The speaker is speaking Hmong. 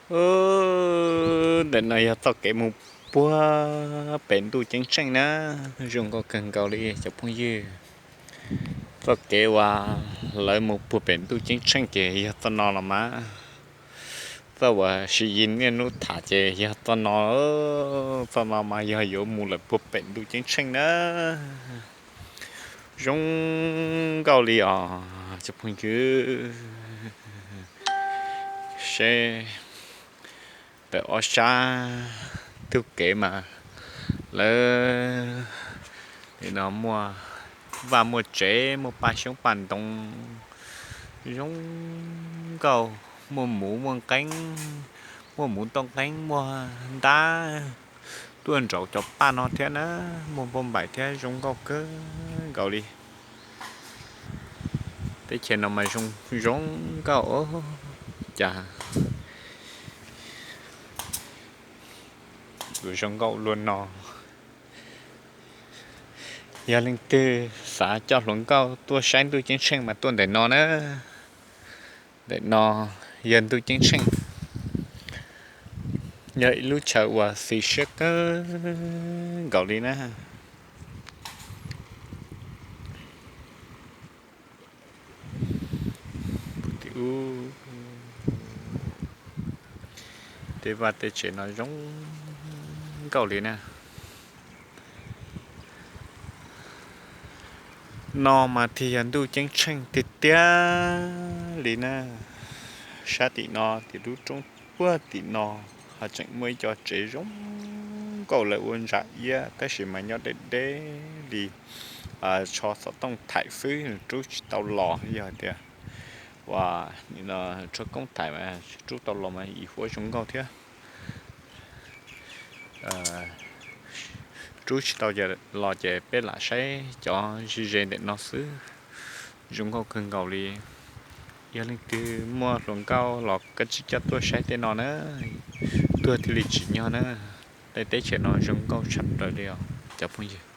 Ntawm no yog txoj kev mus puag pem ntuj ceeb tsheej na, zoo nkauj kawg nkaus li cov phooj ywg. Txoj kev uas lawv mus puag pem ntuj ceeb tsheej ces yog txoj no los mas. Txoj uas Siv Yis niaj hnub tham ces yog txoj no. Txoj no mas yog yuav mus lawm puag pem ntuj ceeb tsheej na. Zoo nkauj li os cov phooj ywg. Seb ntawm ob sab ntug kev mas lawv li no muaj vaj muaj tsev, muaj paj xyoob paj ntoo, zoo nkauj, muaj muv muaj nqeeb, muaj muv toj nqeeb, muaj ntab tuaj nraum cov paj no thiab na, muaj npauj npaim thiab, zoo nkauj kawg nkaus li. Teb chaws no mas zoo, zoo nkauj os. Cas yuav zoo nkauj luaj no. Yog leej twg xav coj hluas nkauj tuaj saib ntuj ceeb tsheej mas tuaj ntawm no na. Ntawm no yog ntuj ceeb tsheej, yog ib lub chaw uas xis siab kawg nkaus li na. Tej vaj tej tsev no zoo nkauj li na. No mas thiaj yog ntuj ceeb tsheej tiag tiag li na. Sab tim no, tim lub roob puag tim no, ho tseem muaj ib co tsev zoo nkauj lawv ua ntsa iab tab sis mas nyob deb deb li, tsho xov tooj thaim xwb rub tsis tau los. Yog tias ua rau koob thaim mas rub tau los mas yim huab zoo nkauj thiab. Rub tsis tau los ces peb lam saib cov ze ze ntawm no xwb. Zoo nkauj kawg nkaus li. Yog leej twg muaj hluas nkauj los koj tsij coj tuaj saib tej no na, tuag thiaj li tsim nyog na. Tej teb chaws no zoo nkauj tshaj plaws li os cov phooj ywg.